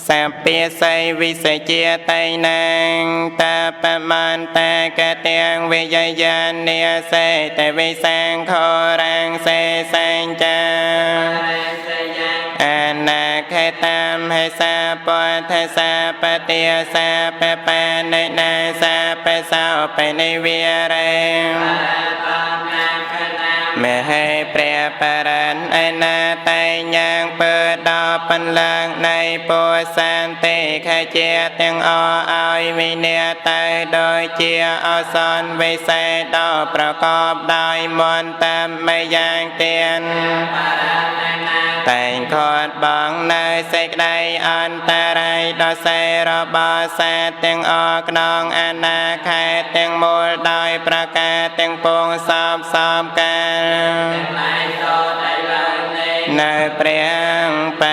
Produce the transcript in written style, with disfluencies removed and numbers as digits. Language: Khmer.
សាពាសីវិសជាតៃណាងតាបមន្តាកទាំងវិយយានិសេតវិសង្ខរាងសេសញ្ចាអនាខេតាមហេសាពធសាបតិសាបបានិណាសាបសោបនិវិរេមហេព្រះបរិនឯណាតែញ៉ាងពើដល់បន្លឹងនៃពោសានតិខជាទាំងអឲ្យវិន័យទៅដោយជាអសន្នវិសេសដល់ប្រកបដោយមន្តតាមយ៉ាងទៀនតែងខាត់បងនៅសេចក្តីអន្តរាយដល់សេរបស់សាទាំងអក្នុងអាណាខេតទាំងមូលដោយប្រការទាំងពួងសពសពកាលនៅព្រះប